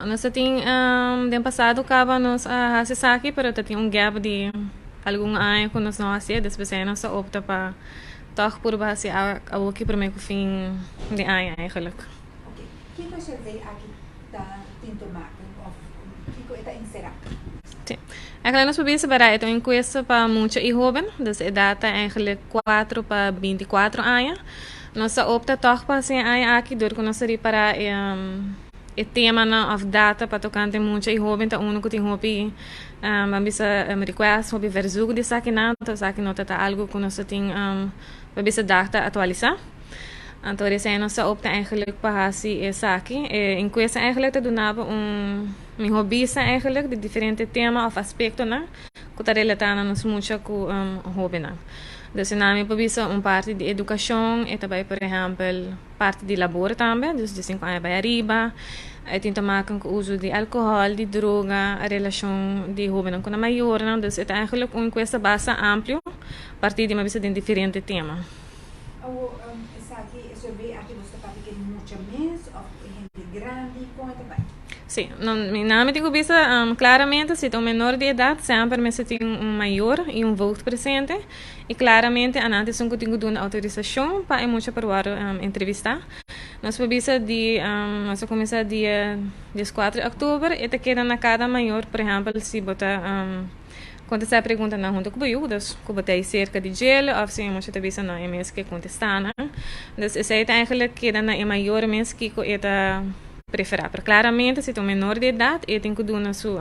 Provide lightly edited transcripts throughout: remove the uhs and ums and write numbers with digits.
Nos tin den pasado caba nos a haci esaki, pero ta tin un gap di algun aña cu nos no haci. Despues nos a opta pa toch purba haci awoki prome cu fin di aña eigenlijk. Ok. Kico e survey aki ta tin te maken of kico e ta encera? Si. Eigenlijk nos por bisa bara e ta un encuesta pa mucha y hoben, dus e edad ta eigenlijk 4 pa 24 aña. Nos a opta toch pa haci e aña aki door cu nos a ripara e temanan of data pa tocante mucha y hoben ta uno cu tin hopi, ban bisa, request, hopi verzoek di esakinan, enton esaki no ta ta algo cu nos ta tin, ban bisa, data actualisa. Anto esei nos a opta eigenlijk pa haci esaki. E encuesta eigenlijk ta duna bo un miho bista eigenlijk di diferente tema of aspectonan cu ta relata na nos mucha cu hobennan. Dus nan mi por bisa un parti di educacion, e ta bay, por ehempel, parti di labor tambe, dus di 5 aña bay ariba. E tin te maken cu uso di alcohol, di droga, relacion di hobennan cu nan mayornan. Dus e ta eigenlijk un encuesta basta amplio, parti di mi a bisa den diferente tema. Awo, esaki, e survey aki bo ta papia ku mucha mes of hende grandi, kon e ta bai? Si, no, mi nan mi tin ku bisa claramente si ta un menor di edad semper mester tin un mayor y un voogd presente y claramente anan ta esun ku tin ku duna autorisashon pa e mucha por wòrdu entrevistá. Nos por bisa di nos a kuminsá dia 14 di òktober, e ta keda na kada mayor, por ehèmpel si bo ta kontestá e preguntanan huntu ku bo yu, dus ku bo ta ei serka di djel òf si e mucha ta bisa no e mes ke kontestá nan. Dus esei ta eigenlijk keda na e mayor mes kiko e ta preferá. Pero klaramente si ta un menor di edat e tin ku duna su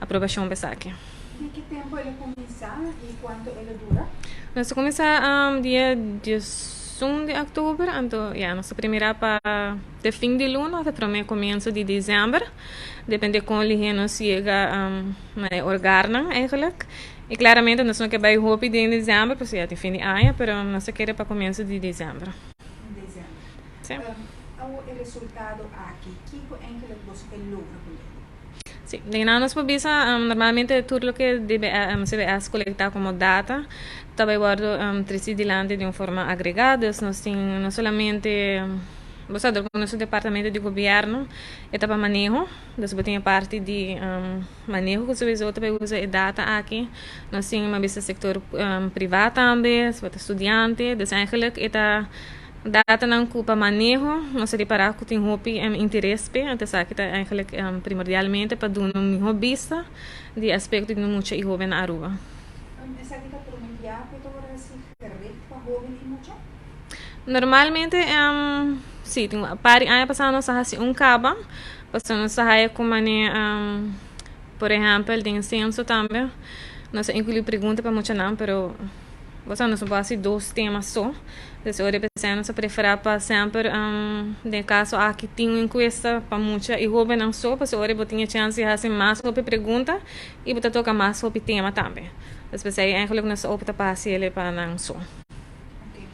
aprobashon pa esaki. Di ki tempu el a kuminsá i kuantu el a dura? Nos a kuminsá dia 11 di òktober, anto ya nos ta primira pa te fin di luna òf e promé komienso di desèmber, depende kon lihé nos yega na e orgarnan eigenlijk. I klaramente nos no ke bai hopi den desèmber pasobra ya tin fin di aña, pero nos ta kere pa komienso di desèmber. Desèmber. Si. Awor e resultado aki, kiko eigenlijk boso ke logra ku lei? Si, den nan nos por bisa normalmente tur loke CBS kolektá komo data ta bai wòrdu trisi dilanti di un forma agregá. Dus nos tin no solamente, bo sa dor ku nos un departamento di gobièrnu e ta pa maneho, dus bo tin e parti di maneho ku souiso ta bai usa e data aki. Nos tin, mi a bisa, sektor privá tambe, si bo ta studiante, dus eigenlijk e ta datanan ku pa maneho nos a ripará ku tin hopi interes p'e, anto esaki ta eigenlijk primordialmente pa duna un mihó bista di aspekto di mucha i hóben na Aruba. Esaki ta promé bia ku e ta wòrdu hasi gericht pa hóben i mucha? Normalmente si, tin un par di aña pasá nos a hasi un kaba, pasobra nos a haya ku manera, por ehèmpel den senso tambe nos a inkluí pregunta pa muchanan, pero bo sa nos no por hasi dos tema so. Des ora p'esei nos a preferá pa semper den e kaso aki tin un enkuesta pa mucha i hóbennan so, pasobra ora bo tin e chèns di hasi mas hopi pregunta i bo ta toka mas hopi tema tambe. Des p'esei eigenlijk nos a opta pa hasi el pa nan so.